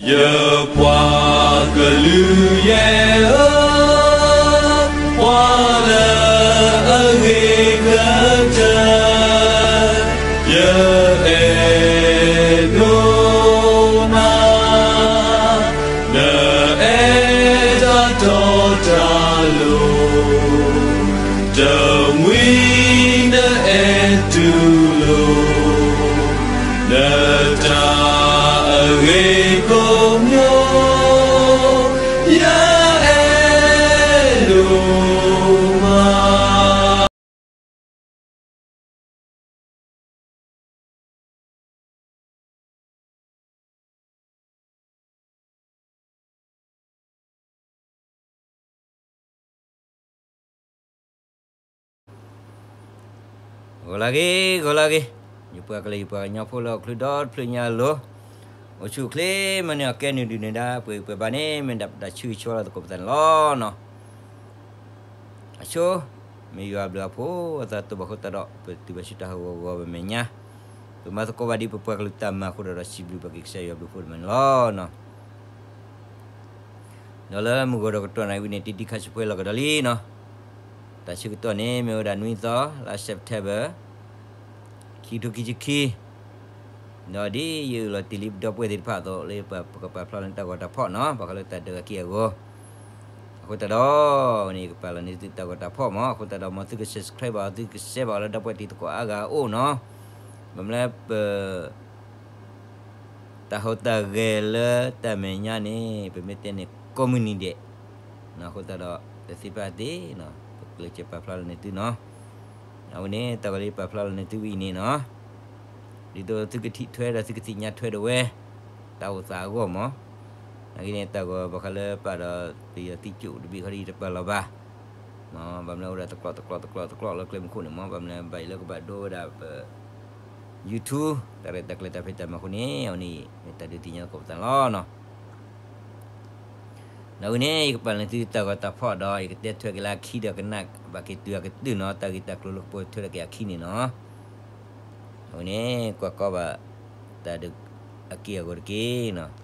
ယပှၤကလုာ်ယဲၢ်ဧၢ, ပှၤလၢအဂ့ၤကတၢၢ်, ယအဲၣ်ဒိးနၤ, နအဲၣ်တၢ်တီတၢ်လိၤ, တမှံၤနအဲၣ်တူၢ်လိာ် နတၢ်အဂ့ၤကိးမံၤ, ယအဲၣ်ဒိးမး. ဂီၤလၢဂ့ၤ, ဂီၤလၢဂ့ၤ, ယပှၤကလုာ်ယပှၤကညီဖိလၢအိၣ်ချုးဒီတဖျၢၣ်ညါအလိၤ, အိၣ်ဆူၣ်အိၣ်ချ့မၤန့ၢ်အီၤကဲနုာ်ဒုၣ်နုၢ်ဒါ ပှဲၤပှဲၤဘၣ်န့ၣ် မ့ၢ်ဒၣ်ပတၢ်ဆၢဂ့ၤဆၢဝါလၢသကိးပသးန့ၣ်လီၤနီၤ. အဆိ, မ့ၢ်ယွၤဘျုးအဖိအသးတိၢ်ဘၣ်အဃိသတးဒီး ပတုၤဘၣ်ဆူတၢ်ဟးဂီၤဂီၤမဲာ်ညါ, ပမၤသကိးဘၣ်ဒ်ပပှၤကလုာ်တၢ်မၤအဃိဒီး စံးဘျုးဘၣ်က့ၤကစၢ်ယွၤဘျုးအဖှိၣ်တမံၤန့ၣ်လီၤနီၤ. ဒီးလၢမုၢ်ဂီၤဒီးကတီၢ်နၣ်ရံၣ်ဝံၤန့ၣ် တံၤဒံးခါဆူၣ်ပှဲၤလီၤကဒီးလံနီၤ. တၢ်ဆၢကတီၢ်န့ၣ် မ့ၢ်ဝဲဒၣ်နွံသီ လါ September ခံကထိခံဆံခံ, ဒီးဒ်ယအၢၣ်လီၤတ့ၢ်လံပဒီပုၢ်ဝဲၢ်သ့ၣ်တဖၣ်အသိး လၢပကပာ်ဖျါလီၤန့ၢ်တၢ်ဂီၤတၢ်ဖီၣ်နီၤ, ဘၣ်ဃးလၢတၢ်ဒုးအက့ၢ်အဂီၤ, အဃိသတးဒီး န့ၣ်ယကပာ်လီၤန့ၢ်သုတၢ်ဂီၤတၢ်ဖီၣ်မး, အဃိသတးဒီး မ်သုက subscribe ဘၣ် သုက share ဘၣ်လၢဒီပုၢ်ဝဲၢ်တံၤသကိးအါဂၤအအိၣ်နီၤ. ဘၣ်မနုၤလၢပ တၢ်ဟူးတၢ်ဂဲၤလၢတၢ်မဲာ်ညါန့ၣ် ပမ့ၢ်တဲန့ၣ် ကိးမုၢ်နံၤဒဲး, အဃိသတးဒီး တသ့ၣ်တဖၣ်သ့ၣ်နီၤ ပကျဲးစၢးပာ်ဖျါလီၤန့ၢ်သုနီၤ. အဝဲန့ၣ် တၢ်ဂီၤလၢပာ်ဖျါလီၤန့ၢ်သုဝံၤအံၤန့ၣ်နီၤ, ဒ်သိးသုကထံၣ်ထွဲဒီးသုကသ့ၣ်ညါထွဲဒၣ်ဝဲ တၢ်အိၣ်သးအဂီၢ်မး, နာ်က့န့ၣ် တၢ်ဂီၤဘၣ်ဃးလၢပာ်ဒီးပယီၤသံကၠိၣ်တဘ့ၣ်ခီဒီး ယတပာ်လီၤဘၣ် ဘၣ်မနုၤအိၣ်ဒၣ်တကျိးတကျိးတကျိးတကျိးလၢကျဲမုၢ်ခိၣ်န့ၣ်မး, ဘၣ်မနုၤဘၣ်အံၤလၢကဘၣ်ဒိဝဲဒၣ်ပ YouTube တၢ်ရဲၣ်တၢ်ကျဲၤတၢ်ဖံးတၢ်မၤအဃိန့ၣ် အဝဲန့ၣ် မ့ၢ်တၢ်ဒုးသ့ၣ်ညါသကိးပသးန့ၣ်လီၤနီၤ. ဒီးဝံၤန့ၣ် ယကပာ်လီၤန့ၢ်သုတၢ်ဂီၤတၢ်ဖီၣ်ဒီး ယကတဲထွဲက့ၤလၢအခံဒီးကနၣ်ဘၣ်က့ၤတုၤအကတၢၢ်နီၤ, တၢ်ဂ့ၢ်တၢ်ကျိၤလၢကပိာ်ထွဲထီၣ်က့ၤအခံန့ၣ်နီၤ. အဝဲန့ၣ် ကွၢ်ကီဘၣ် တၢ်ဒုးအက့ၢ်အဂီၤတက့ၢ်နီၤ.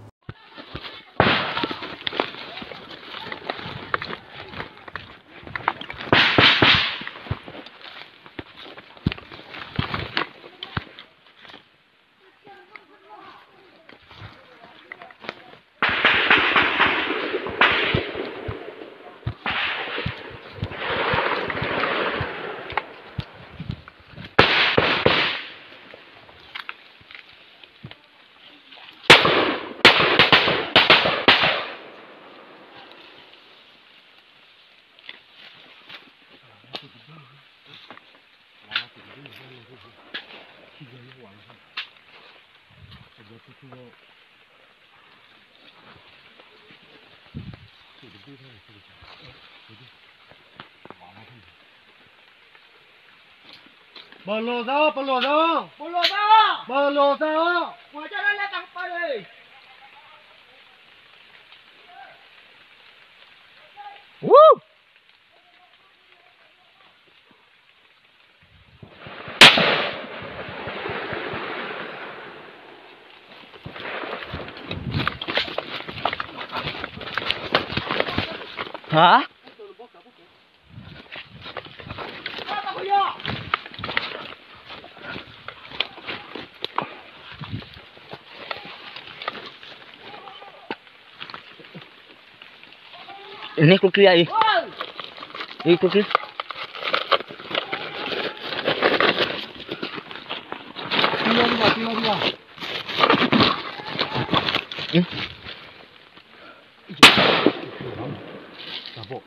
ပလိာ်သး, ပလိာ်သး, ပလိာ်သး, ပလိာ်သး, ပှၤကၢ်လၢတၢ်ကပၤန့ၣ်, ဝူ ဟါ န့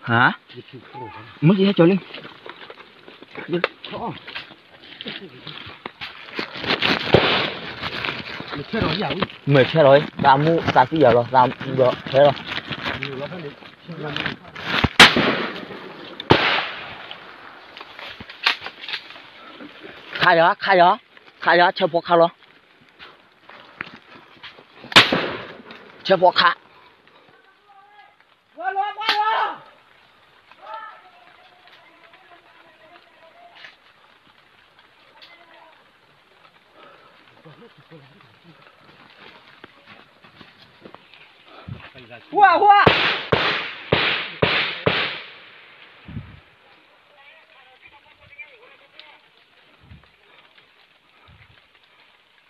ၣ်ကျိချံအံၤ, အံၤကျိချံ, ဟါ, မ့ၢ်ကဟဲကၠီလံ, မ့ၢ်ဆဲးလီၤ, သးမူသးသံယၤလီၤ, သးဒီးဆဲးလီၤ, ခးယၤ, ခးယၤ, ခးယၤ, ဆဲးဖိခးလီၤ, ဆဲးဖိခး ပ ဟူဧါ ဟူဧါ.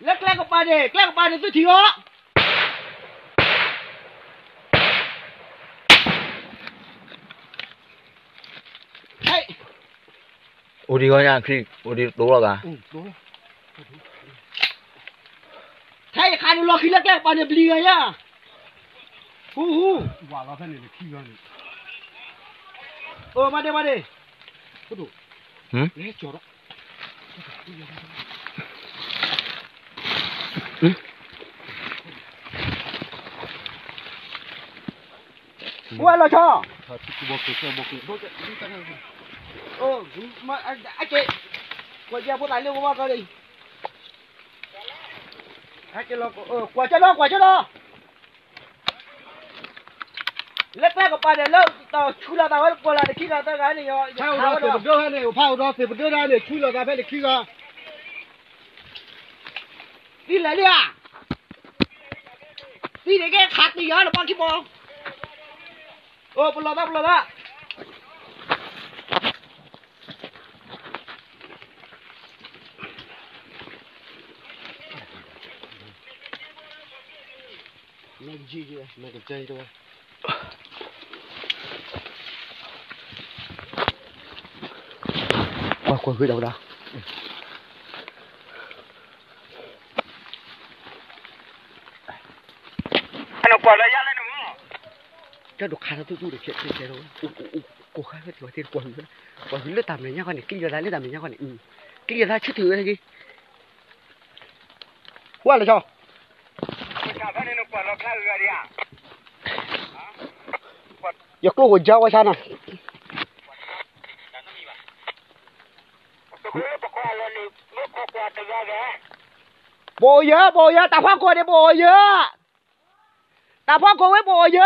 လၢကျဲကပၤန့ၣ် ကျဲကပၤန့ၣ် သုထံၣ်အီၤ. အိၣ်ဒံးဂီၢ်ညါ အိၣ်ဒံးတတိၤလီၤဘၣ်. ထဲယခါန့ၣ် လီၤဃံၤလၢကျဲကပၤန့ၣ် ဘျံးဂၤညါ. ဟူ ဟူ ဝါလီၤဖဲန့ၣ်လၢခံဂၤန့ၣ်. အၢ မၤဒ့ မၤဒ့. ဟူ လဲၤကၠီၤဒီး ဟူအလီၤဆီ. အက့ၤ ကွၢ်ကၠီၤဖိသၣ်လၢဝဲကီးလံ. ကွၢ်ကၠီၤဒီး ကွၢ်ကၠီၤဒီး လၢကျဲကပၤန့ၣ် လၢတၢ်ဆူလီၤသးဝဲ ကွၢ်လၢတခံဂၤသၢဂၤန့ၣ် ယဟးဝဲဒီး ဖးအိၣ်ဒီးသ့ၣ်ပဒိၣ်ဒၣ်န့ၣ် ဆူလီၤသးဖဲတခံဂၤ. သံလဲၤလံဧါ. သံန့ၣ်ကဲခးတံၢ်ဧါ နပှၤခံပီၤ. အိၣ် ပလီၢ်သး ပလီၢ်သး. ကွၢ်ကွၢ်ဂ့ၤဒီးဝဲဒၣ်. ကွၢ်လၢယၤလၢနမ့ၢ် ကၠီဒိၣ်ခးထီၣ်သူၣ်သူၣ်ဒီး ဖျဲးဖျဲးဖျဲးဒီး ကိးခါဖဲထံဝဲသ့ၣ် ကွၢ်ဟုၣ် ကွၢ်ဟုၣ်လၢတၢ်မဲာ်ညါခီန့ၣ် ကျံၣ်ယီၤသးလၢတၢ်မဲာ်ညါခီန့ၣ် ကျံၣ်ယီၤသးဆၢထၢၣ်ဝဲဂ့ၤ. ဝဲလီၤဆီ ယကျိၣ်ကယါဝဲဆါနၤ. ပအိၣ်ယၢၤ ပအိၣ်ယၢၤ တၢ်ဖီခိၣ်န့ၣ် ပအိၣ်ယၢၤ, တၢ်ဖီခိၣ်ဝဲပအိၣ်ယၢၤ,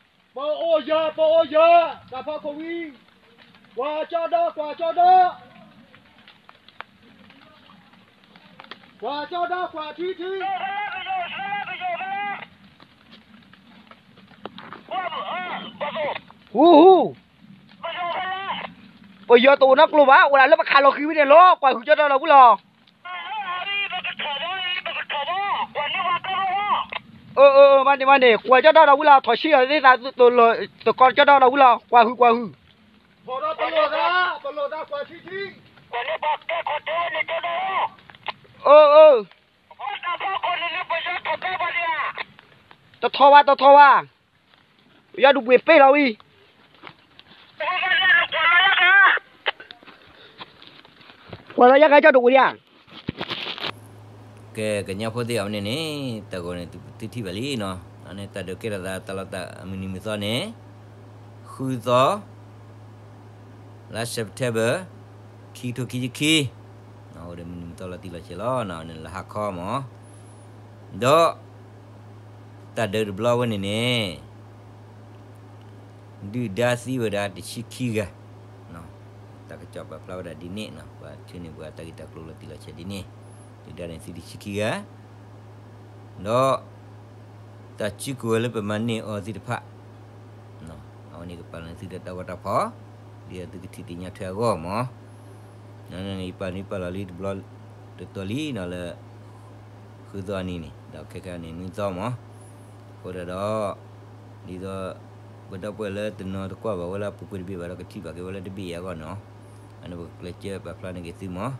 ပအိၣ်ယၢၤ ပအိၣ်ယၢၤ တၢ်ဖီခိၣ်ဝံၤ, ကွၢ်ကၠီဒီး ကွၢ်ကၠီဒီး, ကွၢ်ကၠီဒီး ကွၢ်ထံထံ ဟူဟူ, ပယီၤတအိၣ်နီတကျိၤဘၣ်, အိၣ်ဒၣ်လၢပခးလီၤဃံၤဝဲန့ၣ်လီၤ, ကွၢ်ဟုၣ်ကၠီဒီးဝံၤလီၤ. အၢ အၢ မၤန့ၢ် မၤန့ၢ် ကွၢ်ကၠီဒီးဝံၤလီၤ, ထီၣ်ဆံးအီၤသ့သး တကီၢ်ကၠီဒီးဝံၤလီၤ, ကွၢ်ဟုၣ် ကွၢ်ဟုၣ်. အၢ အၢ တထီၣ်ဘၣ် တထီၣ်ဘၣ်, ပယီၤဒုးပှ့ၤပ့ၢ်လီၤဝံၤ, ကွၢ်လီၤယဲၢ်ဂၤကၠီဒိၣ်ဝံၤဒံးဧါ. ကဲ ကညီဖိသ့ၣ်အဝဲန့ၣ်န့ၣ် တၢ်ဂီၤန့ၣ် သုထံၣ်ဘၣ်လံနီၤ, န့ၣ် တၢ်ဒုးကဲထီၣ်သးတၢ်လီၢ်တၢ်မုၢ်နံၤမုၢ်သီန့ၣ် ဃုသီ လါ September ခံကထိခံဆံခံ, အိၣ်ဒီးမုၢ်နံၤမုၢ်သီလီၤတံၢ်လီၤဆဲးလီၤ, န့ၣ်လၢဟါခီမး, ဒီး တၢ်ဒုးတဘျီဝဲန့ၣ်န့ၣ် ဒုၣ်ဒါသံဝဲဒၣ်တဆံခံဂၤ, တၢ်ကစီၣ်ပာ်ဖျါဝဲဒၣ်ဒ်န့ၣ်နီၤ, ပှၤဆှၢန့ၢ်ပှၤတၢ်ဂ့ၢ်တၢ်ကျိၤလီၤတံၢ်လီၤဆဲးဒ်န့ၣ်, ဒုၣ်ဒါန့ၣ်သံတဆံခံဂၤ, ဒီး တၢ်စုကဝဲၤလၢပမၤန့ၢ်အီၤသ့ၣ်တဖၣ်, အဝဲန့ၣ်ကပာ်လီၤန့ၢ်သုဒီးတၢ်ဂီၤတၢ်ဖီၣ်, ဒ်သိးသုကထံၣ်သ့ၣ်ညါထွဲအဂီၢ်မး, န့ၣ်ယပာ်လီၤပာ်လီၤလံတဘျီတတီၤလံနီၤလၢ ဃုသီအနံၤန့ၣ်, ဒီးခဲခဲအံၤန့ၣ်နွံသီမး, အဃိဒၣ်ဒီး ဒ်သိး ပဒီပုၢ်ဝဲၢ်လၢတနီၤတကွၢ်ဘၣ်ဝဲလၢအပူၤကွံာ်တဘ့ၣ်ဘၣ်ဒီး ကထံၣ်ဘၣ်က့ၤဝဲလၢတဘ့ၣ်အံၤအဂီၢ်န့ၣ်, အန့ၣ်ပကကျဲးစၢးပာ်ဖျါန့ၢ်က့ၤသုမး,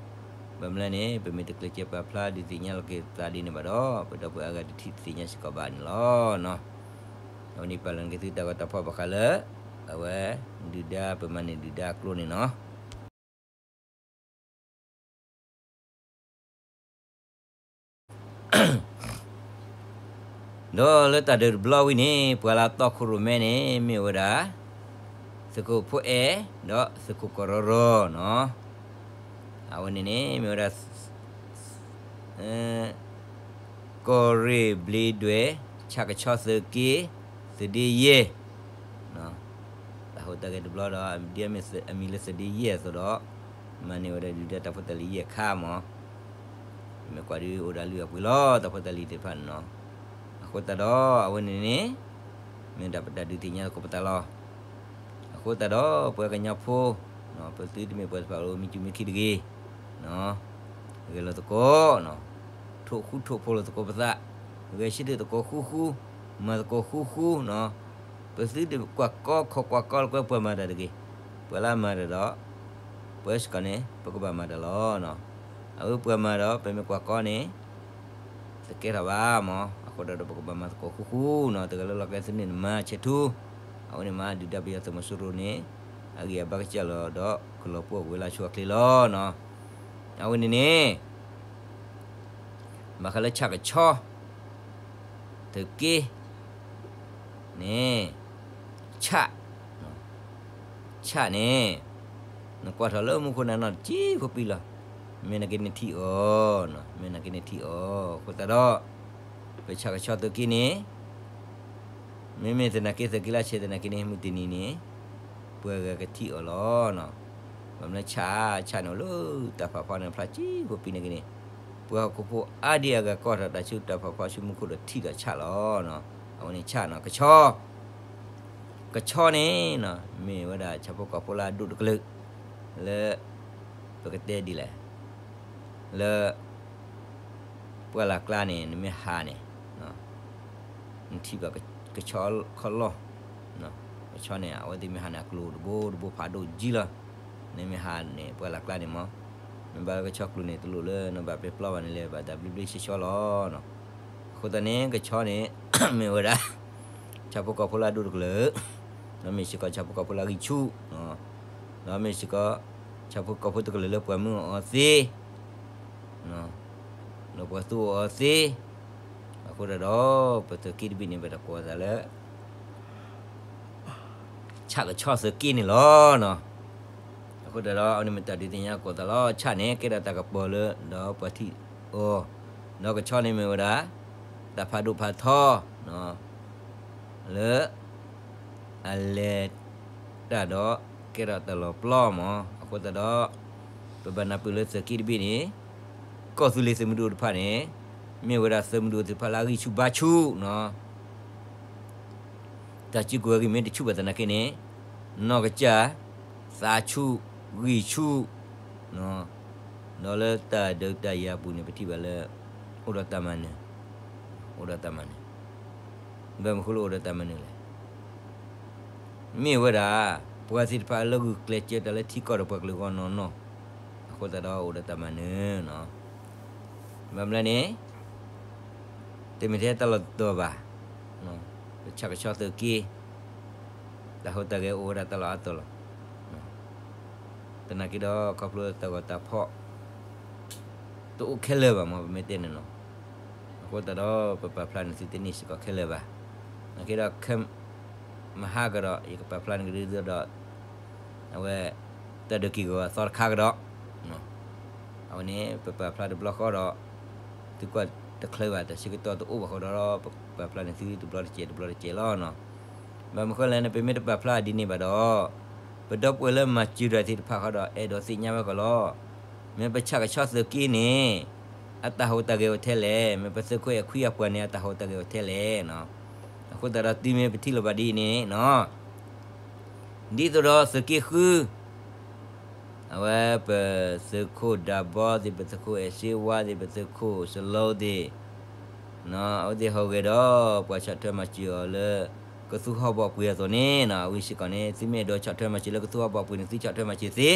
ဘၣ်မနုၤလဲၣ်န့ၣ် ပမ့ၢ်တကျဲးစၢးပာ်ဖျါဒုးသ့ၣ်ညါလီၤက့ၤသးဒ်န့ၣ်ဘၣ်ဒီး ပဒီပုၢ်ဝဲၢ်အါဂၤတထံၣ်သ့ၣ်ညါစ့ၢ်ကီးဘၣ်န့ၣ်လီၤ. အဝဲန့ၣ်ပာ်လီၤန့ၢ်က့ၤသုတၢ်ဂီၤတၢ်ဖီၣ်ဘၣ်ဃးလၢ အဝဲ ဒုၣ်ဒါပမၤန့ၢ်ဒုၣ်ဒါအကျိၤန့ၣ်နီၤ. ဒီးလၢတၢ်ဒုးတဘျီဝံၤန့ၣ် ပှၤလၢအသီခိၣ်ရိၣ်မဲန့ၣ် မ့ၢ်ဝဲဒၣ် သုးခိၣ်ဖိအဲၣ် ဒီးသုးခိၣ်ကီၢ်ရီရီနီၤ, အဝဲန့ၣ်န့ၣ် မ့ၢ်ဝဲဒၣ် ကီၢ်ရ့ၣ်ဘျ့းဒွဲၣ် ဆၣ်ကဆီသုးက့ သုးဒ့ယဲၢ် တၢ်ဟူးတၢ်ဂဲၤတဘျီဒီး ဒ်အမ့ၢ်အမံၤလၢသုးဒ့ယဲၢ်အသိးဒီး မၤန့ၢ်ဝဲဒၣ်ဒုၣ်ဒါတၢ်ဖိတၢ်လံၤယဲၢ်ခါမး, မ့ၢ်ကွၢ်ဒုးအိၣ်ဒီးလုၢ်အပှ့ၤလီၤ တၢ်ဖိတၢ်လံၤသ့ၣ်တဖၣ်န့ၣ်နီၤ, အဃိသတးဒီး အဝဲန့ၣ်န့ၣ် မ့ၢ်ဒၣ်ပတၢ်ဒုးသ့ၣ်ညါသကိးပသးလီၤ. အဃိသတးဒီး ပှၤကညီဖိ ပသုတမ့ၢ်ပှၤတဖၣ်လၢမံစူၢ်မံခံတဂ့ၤ, ဂဲၤလိာ်သကိး, ထိၣ်ဃူထိၣ်ဖိးလိာ်သကိးပသး, ဂဲၤဆၢထၢၣ်သကိးဃူဃူ, မၤသကိးဃူဃူ, ပသုတကွၢ်ကီခီကွၢ်ကီလၢပှၤမၤတၢ်တဂ့ၤ, ပှၤလၢအမၤတၢ်ဒီး ပှၤစ့ၢ်ကီးန့ၣ် ပကဘၣ်မၤတၢ်လီၤ. အဝဲပှၤမၤဒီး ပမ့ၢ်ကွၢ်ကီန့ၣ် တကဲထီၣ်ဘၣ်မး, အဃိဒီးပကဘၣ်မၤသကိးဃူဃူနီၤ, တဂၤလၢလီၢ်ကျဲသနၢၣ်န့ၣ်မၤဆဲးထူ, အဝဲန့ၣ်မၤဒုၣ်ဒါပယီၤသုးမီၤစိရိၤန့ၣ် အဂံၢ်အဘါကစၢ်လီၤဒီး ကလီၤပှီၢ်ဝဲလၢဆူအချ့လီၤနီၤ. အဝဲန့ၣ်န့ၣ် ဘၣ်ဃးလၢဆၣ်ကဆီ သုးက့ န့ၣ် ဆၣ် ဆၣ်န့ၣ် နကွၢ်ထီၣ်လၢမူခိၣ်နၤနီၢ်တကံၢ်ဖိပံလီၤ. မ့ၢ်နာ်က့နထံၣ်အီၤ, မ့ၢ်နာ်က့နထံၣ်အီၤ, အဃိသတးဒီး ပဆၣ်ကဆီသုးက့န့ၣ် မ့မ့ၢ်သနာ်က့သုးက့လၢဆဲးသနာ်က့န့ၣ် မုၢ်တနံၤန့ၣ် ပှၤဂၤကထံၣ်အီၤလီၤ. ဘၣ်မနုၤဆၣ်, ဆၣ်န့ၣ်အိၣ်လၢတၢ်ဖးဖီန့ၣ်ဖျါကံၢ်ဖိပံနာ်က့န့ၣ် ပှၤဟီၣ်ခိၣ်ဖိအါဒံအါဂၤကီၢ်ထီၣ်တၢ်ဆူတၢ်ဖးဖီဆူမူခိၣ်ဒီးထံၣ်ဒီးဆၣ်လီၤ. အဝဲန့ၣ်ဆၣ်နီၤ, ကဆီ ကဆီန့ၣ်နီၤ မ့ၢ်ဝဲဒၣ်ဆၣ်ဖိကီၢ်ဖိလၢအဒိၣ်တကလုာ် လၢ ပကတဲဒ်လဲၣ်, လၢ ပှၢ်လၢ်ကျါန့ၣ် နမ့ၢ်ဟးန့ၣ် နထံၣ်ဘၣ်ကဆီခီလီၢ်, ကဆီန့ၣ် အဝဲသ့ၣ်မ့ၢ်ဟးန့ၣ် အကျိၤတဘိတဘိဖးဒိၣ်ကံလီၤ. နမ့ၢ်ဟးန့ၣ် ပှၢ်လၢ်ကျါန့ၣ်မး နဘၣ်လၢကဆီကျိၤန့ၣ် တလိၣ်လၢနဘၣ်ပဲပျီဘၣ်န့ၣ်လဲၣ်, ဘၣ်သးဘျ့ဘျ့ဆှီဆှီလီၤ. အဃိသတးန့ၣ် ကဆီန့ၣ် မ့ၢ်ဝဲဒၣ် ဆၣ်ဖိကီၢ်ဖိလၢအဒိၣ်တကလုာ်, ဒီးမ့ၢ်စ့ၢ်ကီးဆၣ်ဖိကီၢ်ဖိလၢအဂံၢ်ဆူၣ်, ဒီးမ့ၢ်စ့ၢ်ကီး ဆၣ်ဖိကီၢ်ဖိတကလုာ်လၢပှၤမုၢ်အီၤသ့ ဒီးပှၤသူအီၤသ့, အဃိသတးဒီး ပသုးက့တဘ့ၣ်န့ၣ် ပတၢ်ကိးသးလၢ ဆၣ်ကဆီသုးက့န့ၣ်လီၤ. အဃိသတးဒီး အန့ၣ်မ့ၢ်တၢ်ဒုးသ့ၣ်ညါသကိးသးလီၤ. ဆၣ်န့ၣ် ကဲထီၣ်တၢ်ကပီၤလၢ ဒီးပှၤထံၣ်အီၤ, ဒီးကဆီန့ၣ်မ့ၢ်ဝဲဒၣ် တၢ်ဖးဒိၣ်ဖးထီ လၢ အလဲၤတၢ်ဒီး ကဲထီၣ်တၢ်လီၤပျီမး. အဃိသတးဒီး ပဘၣ်နၢ်ပၢၢ်လၢသုးက့တဘ့ၣ်န့ၣ် ကီၢ်သူလ့ၤသုးမုၢ်ဒိၣ်တဖၣ်န့ၣ် မ့ၢ်ဝဲဒၣ်သုးမုၢ်ဒိၣ်သ့ၣ်တဖၣ်လၢအဂံၢ်ဆူၣ်ဘါဆူၣ်နီၤ. တၢ်စုကဝဲၤအဂံၢ်မ့ၢ်တဆူၣ်ဘၣ်သနာ်က့န့ၣ် နီၢ်ကစၢ် သးဆူၣ် ဂံၢ်ဆူၣ် ဒီးလၢတၢ်ဒုးတၢ်ယၤအပူၤန့ၣ် ပထံၣ်ဘၣ်လၢ အိၣ်ဒီးတၢ်မၤနၢၤ, အိၣ်ဒီးတၢ်မၤနၢၤ, ဘၣ်မနုၤဃိလၢအိၣ်ဒီးတၢ်မၤနၢၤလဲၣ်. မ့ၢ်ဝဲဒၣ် ပှၤသ့ၣ်တဖၣ်လၢဂုာ်ကျဲးစၢးတၢ်လၢထံကီၢ်ဒီးပှၤကလုာ်ဂီၢ်နီၢ်နီၢ်, အဃိသတးဒီးအိၣ်ဒီးတၢ်မၤနၢၤနီၤ. ဘၣ်မနုၤလဲၣ်န့ၣ် တမ့ၢ်ထဲတၢ်လီၢ်တတီၤဘၣ်, ပဆၣ်ကဆီသုးက့ တၢ်ဟူးတၢ်ဂဲၤအိၣ်ဝဲဒၣ်တၢ်လီၢ်အါတီၤလီၤ. သနာ်က့ဒီး ခီဖျိတၢ်ဂီၤတၢ်ဖီၣ် တအိၣ်ခဲလၢာ်ဘၣ်မး ပမ့ၢ်တဲန့ၣ်နီၤ. အဃိသတးဒီး ပပာ်ဖျါန့ၢ်သုတန့ၢ်စ့ၢ်ကီးခဲလၢာ်ဘၣ်. သနာ်က့ဒီး ခဲမဟါကဒီး ယကပာ်ဖျါန့ၢ်ကဒုဒီး အဝဲ တၢ်ဒုးက့ၤဂီၤအသီတခါကဒီး အဝဲန့ၣ် ပပာ်ဖျါတဘျီဃီဒီး သုကွၢ်တချုးဘၣ် တၢ်ဆၢကတီၢ်တအိၣ်ဘၣ်ဃိဒီး ပပာ်ဖျါန့ၢ်သုတဘျီတစဲး တဘျီတစဲးလီၤနီၤ. ဘၣ်မနုၤဃိလဲၣ်န့ၣ် ပမ့ၢ်တပာ်ဖျါဒ်န့ၣ်ဘၣ်ဒီး ပဒီပုၢ်ဝဲၢ်လၢမၤစၢၤတၢ်သ့ၣ်တဖၣ်ဃီဒီး အဲၣ်ဒိးသ့ၣ်ညါဝဲကီးလီၤ. မ့ၢ်ပဆၣ်ကဆီသုးက့န့ၣ် အတၢ်ဟူးတၢ်ဂဲၤအိၣ်ထဲလဲၣ်, မ့ၢ်ပသုးခိၣ်အဲၣ်ခွံအပှၤန့ၣ် အတၢ်ဟူးတၢ်ဂဲၤအိၣ်ထဲလဲၣ်နီၤ. အဃိသတးဒီး တုၤမ့ၢ်ပထံၣ်လိာ်ဘၣ်ဒ်အံၤန့ၣ်နီၤ ဒ်သိးဒီးသုးက့ဃု အဝဲပသုးခိၣ်ဒၢဘီသ့ၣ် ပသုးခိၣ်အဲၣ်စ့ဝါသ့ၣ် ပသုးခိၣ်စလိသ့ၣ် အဝဲသ့ၣ်ဟူးဂဲၤဒီး ပှၤဆီၣ်ထွဲမၤစၢၤအီၤလၢ ကသူဟီၣ်ဘီၣ်ပှ့ၤအသိးန့ၣ်နီၤ, အဝဲစ့ၢ်ကီးန့ၣ် သုမ့ၢ်အဲၣ်ဒိးဆီၣ်ထွဲမၤစၢၤလၢကသူဟီၣ်ဘီၣ်ပှ့ၤန့ၣ် သုဆီၣ်ထွဲမၤစၢၤသ့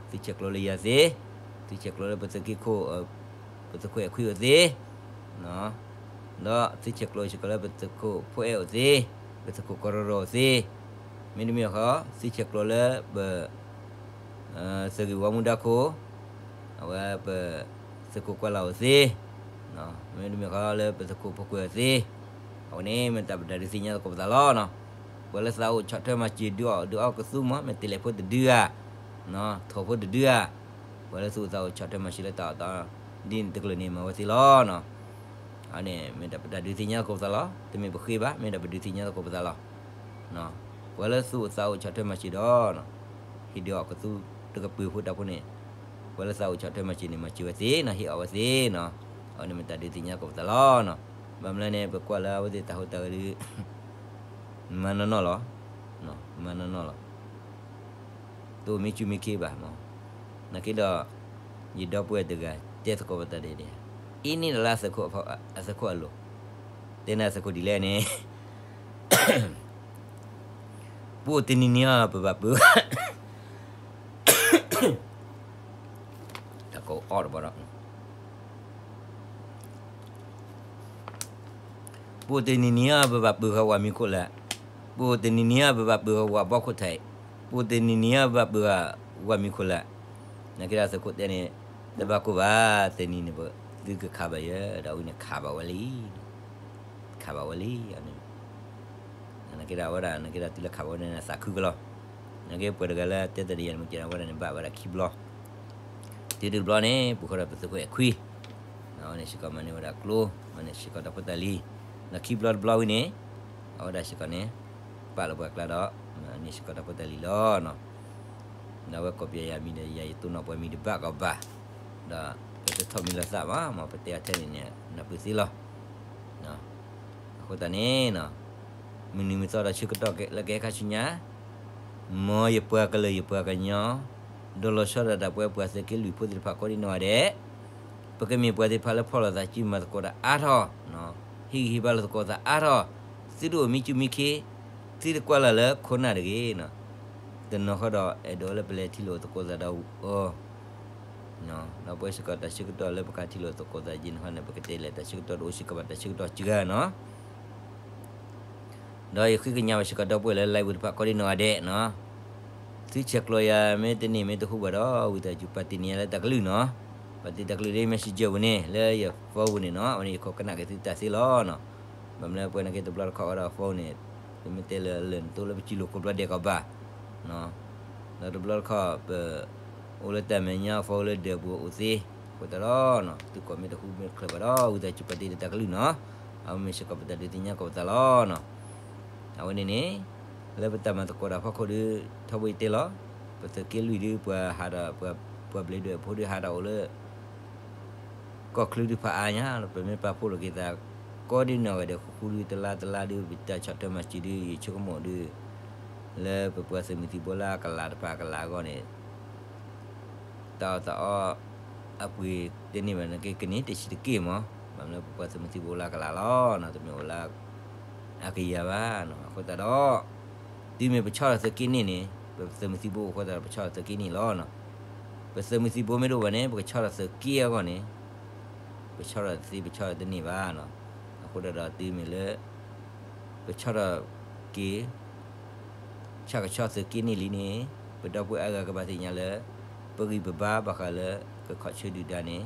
သုဆဲးကျိးလၢယၤသ့, သုဆဲးကျိးလၢပသုးက့ခိၣ် ပသုးခိၣ်အဲၣ်ခွံအိၣ်သ့, ဒီးသုဆဲးကျိးစ့ၢ်ကီးလၢပသုးခိၣ်ဖိအဲၣ်အိၣ်သ့, ပသုးခိၣ်ကီၢ်ရီရီအိၣ်သ့, မ့တမ့ၢ်ဃီ သုဆဲးကျိးလၢပ သုးဂ့ၢ်ဝီမူဒါခိၣ်, အဝဲပသုးခိၣ်ကွၢ်လၢ်အိၣ်သ့, မ့တမ့ၢ်ဃီလၢပသုးခိၣ်ဖိခွဲးအိၣ်သ့, အဝဲန့ၣ်မ့ၢ်တၢ်ပတၢ်ဒုးသ့ၣ်ညါသကိးပသးလီၤနီၤ. ပှၤလၢသးအိၣ်ဆီၣ်ထွဲမၤစၢၤဒုးအီၣ်ဒုးအီကသူမး မ့ၢ်တလဲၤဖိတဒုဧါ, ထိၣ်ဖိတဒုဧါ, ပှၤလၢသူၣ်အိၣ်သးအိၣ်ဆီၣ်ထွဲမၤစၢၤလၢတၢ်အီၣ်တၢ်အီ ဒ်န့ၣ်တကလုာ်န့ၣ် မၤဝဲသ့လီၤနီၤ. အန့ၣ်မ့ၢ်တၢ်ပတၢ်ဒုးသ့ၣ်ညါသကိးပသးလီၤ. တမ့ၢ်ပဃ့ဘၣ် မ့ၢ်တၢ်ပဒုးသ့ၣ်ညါသကိးပသးလီၤ. ပှၤလၢသူၣ်အိၣ်သးအိၣ်ဆီၣ်ထွဲမၤစၢၤဒီး ဟ့ၣ်ဒုးအီၣ်ကသူတကပၤဖိတၢ်ဖိန့ၣ် ပှၤလၢသးအိၣ်ဆီၣ်ထွဲမၤစၢၤန့ၣ် မၤစၢၤဝဲသ့နီၤ, ဟ့ၣ်အီၣ်ဝဲသ့နီၤ. အဝဲန့ၣ်မ့ၢ်တၢ်ဒုးသ့ၣ်ညါသကိးပသးလီၤနီၤ. ဘၣ်မနုၤန့ၣ် ပကွၢ်လၢအဝဲသ့ၣ်တၢ်ဟူးတၢ်ဂဲၤဒီး မၤနီၢ်နီၢ်လီၤ, မၤနီၢ်နီၢ်လီၤ, တအိၣ်မံကူမံခ့ဘၣ်မး, နာ်က့ဒီး ယဒီပုၢ်ဝဲၢ်တဂၤ တဲသကိးပတၢ်ဒဲးဒဲး, အ့န့ၣ်ဒီးလၢအသုးခိၣ်အလိၤ, တဲန့ၢ်အသုးခိၣ်ဒ်လဲၣ်န့ၣ် ပအိၣ်တနံၤနံၤအီၤ ပဘၣ်ပၢၤ တၢ်ကိးအီၣ်တဘီဒီး ပအိၣ်တနံၤနံၤအီၤ ပဘၣ်ပၢၤဃာ်ဝၤမံခိၣ်လၢ်, ပအိၣ်တနံၤနံၤအီၤ ပဘၣ်ပၢၤဃာ်ဝၤဘီခိၣ်ထံး, ပအိၣ်တနံၤနံၤအီၤ ပဘၣ်ပၢၤဃာ်ဝၤမံခိၣ်လၢ်, နာ်က့ဒီးသုးခိၣ်တဲန့ၣ် တဘၣ်ကိၢ်ဘၣ် တနံၤန့ၣ် သုကခးဘၣ်ယဲ ဒီးဝံၤန့ၣ်ခးဘၣ်ဝဲလံ ခးဘၣ်ဝဲလံန့ၣ်, နာ်က့ဒီးအဝဲဒၣ် နာ်က့ဒီးတုၤလၢခးဘၣ်ဝဲန့ၣ် သးခုကလီၤ, နာ်က့ပှၤတဂၤလၢတဲတၢ်ဒီးယၤန့ၣ် မ့ၢ်ကဲဝဲဒၣ်န့ၣ် ဘၣ်ဝဲဒၣ်ခံဘျီ, တုၤတဘျီန့ၣ် ပူၤဃီဒီးပသုးခိၣ်အဲၣ်ခွံ, အဝဲန့ၣ်စ့ၢ်ကီးမၤန့ၢ်ဝဲဒၣ်ကျိ, မၤန့ၢ်စ့ၢ်ကီးတၢ်ဖိတၢ်လံၤ, ဒီးခံဘျီတဘျီဝံၤန့ၣ် အဝဲဒၣ်စ့ၢ်ကီးန့ၣ် ပာ်လီၤပှၤကျါဒီး မၤန့ၢ်စ့ၢ်ကီးတၢ်ဖိတၢ်လံၤလီၤ. ဒီးအဝဲကိးပယၤယၤမံၤဒီး ယၤယတိၢ်နီၣ်ပှၤမံၤတဘၣ်ကီးဘၣ်, ဒီးပတထီၣ်မံၤလီၤသးဘၣ် မ်ပတဲအထဲန့ၣ်န့ၣ် နၢ်ပၢၢ်သ့လီၤ. အဃိသတးန့ၣ် မုၢ်နံၤမုၢ်သီဒီးဆၢကတီၢ်လၢကဟဲခါဆူညါ, မ်ယပှၤကလုာ်ယပှၤကညီ, ဒီးလီၤဆီဒၣ်တၢ်ပဝဲပှၤသုးက့လွံၢ်ဖိသ့ၣ်တဖၣ်ကိးဒံနီၢ်ဂၤဒဲး, ပကမ့ၢ်ပှၤသ့ၣ်တဖၣ်လၢဖီၣ်လိာ်သးစုမၤသကိးတၢ်အါထီၣ်, ဟ့ၣ်ဂံၢ်ဟ့ၣ်ဘါလိာ်သကိးသးအါထီၣ်, သုတအိၣ်မံကူမံခ့, သုတကွၢ်လၢ်လၢခိၣ်နၢ်တဂ့ၤ, တနီၤဃီဒီးအဲၣ်ဒိးလၢပလဲၤထံၣ်လိာ်သကိးသးဒီးအီၤ ဒီးပဝဲစ့ၢ်ကီးတၢ်ဆၢကတီၢ်လၢပကထံၣ်လိာ်သကိးသးယံၤန့ၣ်ဃီန့ၣ် ပကတဲလဲၤတၢ်ဆၢကတီၢ်တအိၣ်စ့ၢ်ကီးဘၣ်တၢ်ဆၢကတီၢ်စှၤနီၤ, ဒီးယဃ့ကညးဘၣ်စ့ၢ်ကီးဒီပုၢ်ဝဲၢ်လၢ live ပူၤတဖၣ်ကိးဒံနီၢ်ဂၤဒဲးနီၤ, သုဆဲးကျိးယၤမ့ၢ်တန့ၢ်မ့ၢ်တဟူဘၣ်ဒီး ဝံသးစူၤပာ်တ့ၢ်န့ၢ်ယၤလၢတၢ်ကလုၢ်နီၤ, ပာ်တ့ၢ်တၢ်ကလုၢ်လၢ messenger ပူၤန့ၣ် လၢယ phone ပူၤန့ၣ်နီၤ, အဝဲန့ၣ်ယခိးကနၣ်က့ၤသုတၢ်သ့လီၤနီၤ, ဘၣ်မနုၤပှၤနာ်က့တဘျီတခီၣ်ဝဲဒၣ် phone န့ၣ် ပမ့ၢ်တဲလၢလၢၢ်န့ၣ်တအိၣ်လၢပစုလိၤကိးဘျီဒဲးကီးဘၣ် ဒီးတဘျီတခီၣ် ပအိၣ်လၢတၢ်မဲာ်ညါ phone လၢဒၢးပူၤအိၣ်သ့, အဃိသတးဒီး သုကိးမ့ၢ်တဟူမ့ၢ်တချုးဘၣ်ဒီး ဝံသးစူၤပာ်တ့ၢ်လၢတၢ်ကလုၢ်နီၤ, အဝဲမ့ၢ်စ့ၢ်ကီးပတၢ်ဒုးသ့ၣ်ညါကိးပသးလီၤနီၤ, အဝဲန့ၣ်န့ၣ် လၢပတၢ်မၤသကိးတၢ်ဖီခိၣ်ဒီး ထီဘိယတဲလီၤ, ပသုးက့လွံၢ်ဒုး ပှၤဟးဒီး ပှၤဘျ့းဒွဲၣ်ဖိဒုးဟးဒီးအိၣ်လၢ ကီၢ်ချၢတဖၣ်အါညါ ပမ့ၢ်ပာ်ဖှိၣ်လိာ်က့ၤသး ကိးဒံနီၢ်ဂၤဒဲး ဃူဃူဒုး တလါတလါဒုး ပတၢ်ဆီၣ်ထွဲမၤစၢၤဒုး ယဆိကမိၣ်ဒုး လၢပပှၤသုးမုၢ်သံၣ်ဘိလၢအကလၤတဖၣ်အကလၤအဂီၢ်န့ၣ် တၢ်အီၣ်တၢ်အီ အပှ့ၤတန့ၢ်ဘၣ်န့ၣ် ကကန့ၢ်တဆံးတက့ၢ်မး, ဘၣ်မနုၤလၢပပှၤသုးမုၢ်သံၣ်ဘိလၢအကလၤလီၤနီၤ, တမ့ၢ်အိၣ်လၢ အကယၤဘၣ်နီၤ, အဃိသတးဒီး တုၤမ့ၢ်ပဆီၣ်ဒီးသုးက့န့ၢ်န့ၣ် ပသုးမုၢ်သံၣ်ဘိအဃိသတးဒီး ပဆီၣ်ဒီးသုးက့န့ၢ်လီၤနီၤ, ပသုးမုၢ်သံၣ်ဘိမ့ၢ်တအိၣ်ဘၣ်န့ၣ် ပကဆီၣ်ဒီးသုးက့အဂီၢ်န့ၣ် ပဆီၣ်ဒီးသ့ ပဆီၣ်ဒီးတန့ၢ်ဘၣ်နီၤ, အဃိသတးဒီးတုၤမ့ၢ်လၢ ပဆီၣ်ဒီးက့ၤ ဆၣ်ကဆီသုးက့န့ၢ်လံန့ၣ် ပဒီပုၢ်ဝဲၢ်အါဂၤကဘၣ်သ့ၣ်ညါလၢ ပဂံၢ်ပဘါဘၣ်ဃးလၢ ကခီၣ်ဆၢဒုၣ်ဒါန့ၣ်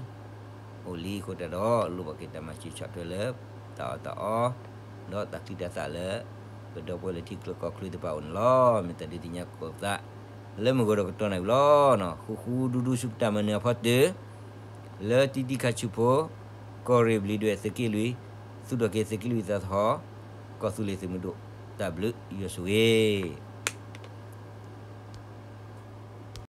အိၣ်လံအဃိသတးဒီး လိၣ်ဘၣ်က့ၤတၢ်မၤစၢၤဆီၣ်ထွဲလၢ တၢ်အီၣ်တၢ်အီ ဒီးတၢ်ချံတၢ်သၣ်လၢ ပဒီပုၢ်ဝဲၢ်လၢထံချၢကီၢ်ချၢတဖၣ်အအိၣ်န့ၣ်လီၤ. မ့ၢ်တၢ်ဒုးသ့ၣ်ညါကိးသး လၢမုၢ်ဂီၤဒီးကတီၢ်နၢ်ဝံၤလီၤ. ဃူဃူဒူဒူဆူပတၢ်မၤနၢၤအဖီတၢၢ် လၢတံၤတံၤခါဆူၣ်ဖိ ကီၢ်ရ့ၣ်ဘျံးဒွဲၣ်သုးက့လွံၢ် သူၣ်ထီၣ်က့ၤသုးက့လွံၢ်သးသဟီၣ် ကီၢ်သူလ့ၤသုးမုၢ်ဒိၣ် တၢ်ဘျုးယွၤဆိၣ်ဂ့ၤ